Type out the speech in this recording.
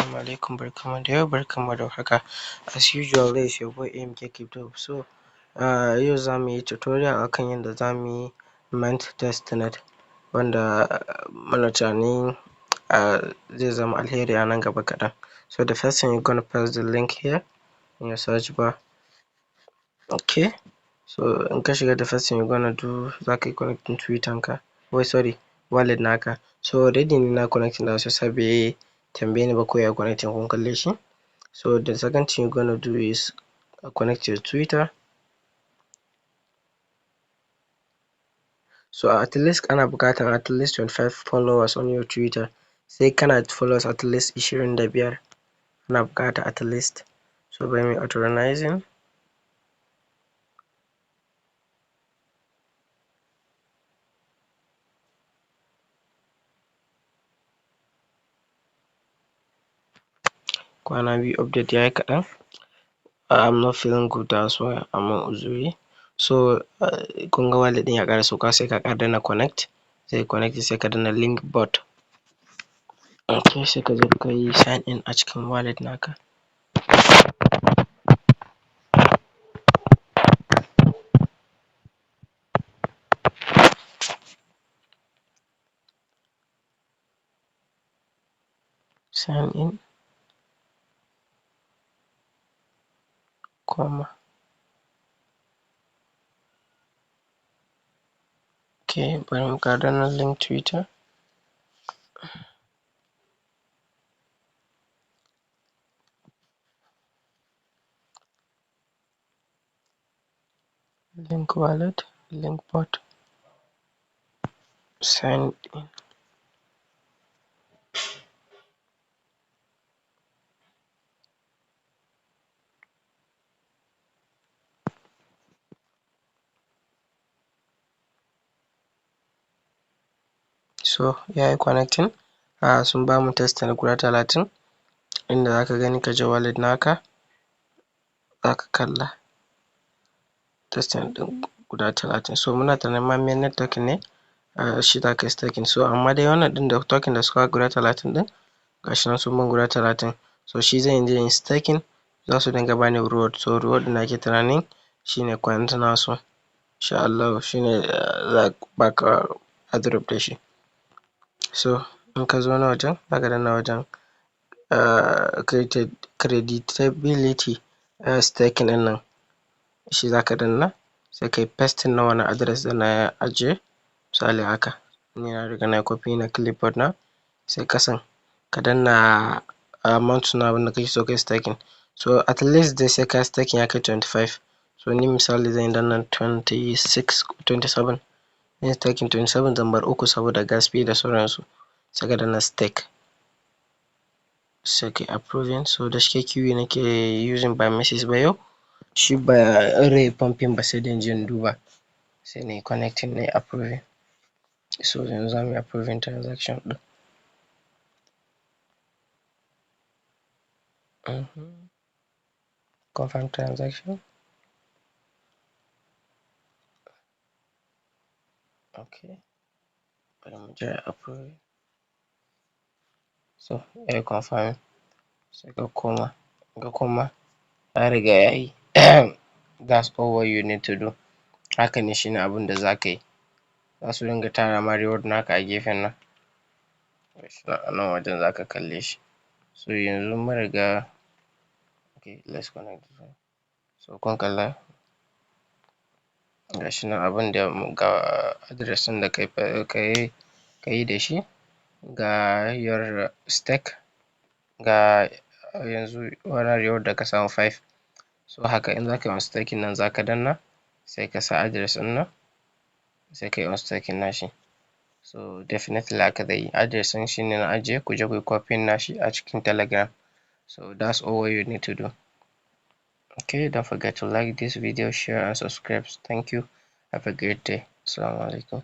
Assalamu alaikum, barkanmu da yau, barkanmu da warhaka. As usual dai it's your boy AMK Crypto. So yau za mu yi tutorial akan yadda za mu yi mint testnet, wanda muna tunanin zai zama alheri a nan gaba kaɗan. So the first thing, you're gonna press the link here in your search bar. Okay. So in ka shiga, the first thing you're gonna do, za ka yi connecting Twitter ka. Wait, sorry, wallet naka. So already ni na connecting da su, bai tambaye ni ba ko ya connecting, kun kalle shi. So the second thing you're gonna do is connect your Twitter. So at least ana buƙatar at least 25 followers on your Twitter. Sai kana da followers at least 25 ana buƙata at least. So bari mu yi authorizing. Kwana biyu update yayi kaɗan. I'm not feeling good, that's why, amma uzuri. So kun ga wallet ɗin ya ƙara sauka, sai ka ƙara danna connect, sai connect, sai ka danna link bot. Okay, sai ka zo ka yi sign in a cikin wallet naka. Sign in. Koma. Okay, bari mu ƙara danna link Twitter. Link wallet, link bot, sign in. So ya yi connecting. Sun bamu testnet guda 30, inda za ka gani, ka je wallet naka, za ka kalla testnet ɗin guda 30. So muna tunanin ma mainnet token ne shi za ka yi staking. So amma dai wannan ɗin da token da suka guda 30 ɗin, gashi nan sun ban guda 30. So shi zan je in staking, za su dinga bani reward. So reward ɗin da ake tunanin shine coins nasu. Insha Allahu shine za a baka airdrop da shi. So in ka zo nan wajen, za ka danna wajen creditability staking ɗin nan, shi za ka danna, sai ka yi pasting na wannan address ɗin na ajiye. Misali haka, ni na riga na yi copy na clipboard na, sai kasan ka danna amount na abin da kake so ka yi staking. So at least dai sai ka yi staking ya kai 25. So ni misali zan danna 26, 27. In staking 27, zan bar uku saboda gas fee da sauransu. Sai ka danna stake. Sai ka yi approving. So da shike Qiwi nake using, ba MEXC ba yau. Shi ba rai pumping ba, sai dai in je in duba. Sai na yi connecting, na yi approving. So yanzu za mu yi approving transaction ɗin. Confirm transaction. Okay. Bari mu jira approving. So ya yi confirming. Sai ka koma, ka koma, ya riga ya yi. That's all what you need to do. Haka ne, shine abin da za ka yi. Za su dinga tara ma reward naka a gefen nan. Gashi nan a nan wajen za ka kalle shi. So yanzu mun riga, okay, let's connect this one. So kun kalla, gashi nan abin da ga address ɗin da ka yi da shi, ga your stake, ga yanzu wannan reward da ka samu, 5. So haka in za ka yi unstaking nan, za ka danna, sai ka sa address ɗin nan, sai ka yi unstaking nashi. So definitely haka zai yi. Address ɗin shine na ajiye, ku je ku yi copying nashi a cikin Telegram. So that's all what you need to do. Okay, don't forget to like this video, share and subscribe. Thank you. Have a great day. Assalamu alaikum.